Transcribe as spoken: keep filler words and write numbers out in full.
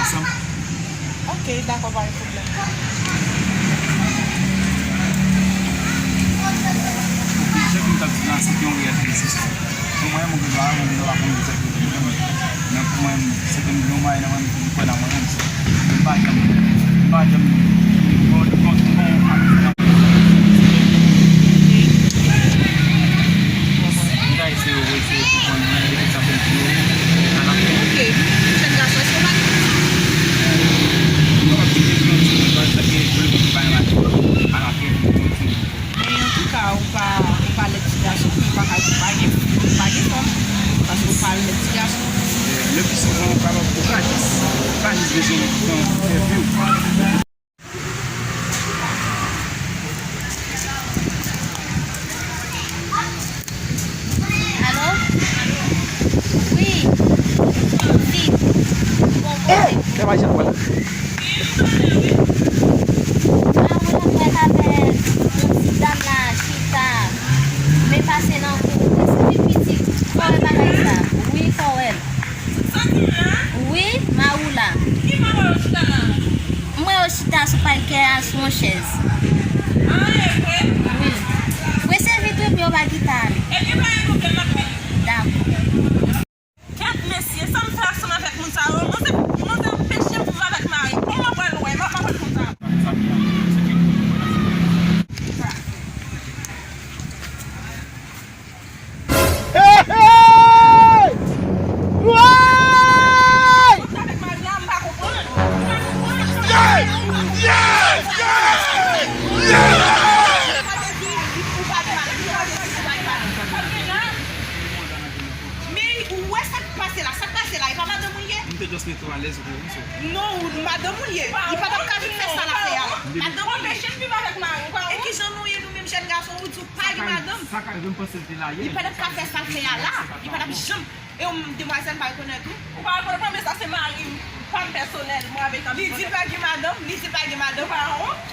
Ok, dakò, pa gen pwoblèm. Ok, jan m t ap di la, se te yon reyèl plezi. Pou mwen, mwen gen dwa, mwen gen dwa pa konn egzakteman. Men pou mwen, se te yon mari nan mwen, mwen kwè nan mwen menm. M pa janm, m pa janm, bon, bon, bon, Mwen ta eseye, ou eseye konprann mwen, epi sa fè l di yo, alafen. Ok, jèn gason, èske w pa gen pitit? Mwen p ap di ke grandi, mwen pa t ap gen pwoblèm pou bay lajan. Alafen, grandi. Men antouka, ou pa, ou pa lèd ti gason, men ou pa ka di pa gen, pa gen fanm, paske ou pa lèd ti gason. Le pi souvan, ou kapab, ou pa jis, ou pa jis bezwen yon entèvyou. Alo? Wi. Di. Bon, kote? Kè pa jan wè. A, mwen wè k avè yon ti dam la chita. Men pase nan kou. Èske pi pitit? Fò wè bagay sa. Wi, fò wè l. Wi, Mawoula. Ki mwen wè yo chita la? M wè yo chita sou pakè a, sou yon chèz. Ah, e vre? Wi. Prese vit wi, pou yo pa kite ale. Ebyen, pa gen pwoblèm, m ap vini. Dakò. Kèt, mesye, sa m fè ansanm avèk moun sa yo? Manzè, manzè anpeche m viv avèk mari m. Kòman m pral wè? M ap, m ap wè moun sa yo. Hey, hey! Woy! Men ou wè sa k pase la? Sa k pase la? E pa madanm ou l ye? M te just mete w alèz, ou konprann sa. Non, ou, madanm ou l ye. Li pa t ap ka vin fè sa l ap fè a la. Madanm ou l ye. Anpeche m viv avèk mari m, pa ou? E kijan nou ye nou menm jèn gason? Ou di w pa gen madanm. Sa ka rive, m panse l te la yè. Li pa t ap ka fè sa l fè a la. Li pa t ap janm. E w, demwazèl, m pa rekonèt ou. Ou pa rekonèt mwen, men sa se mari m, pa m pèsonèl, mwen avèk li. Li di l pa gen madanm, li di l pa gen madanm. Ou pa wont?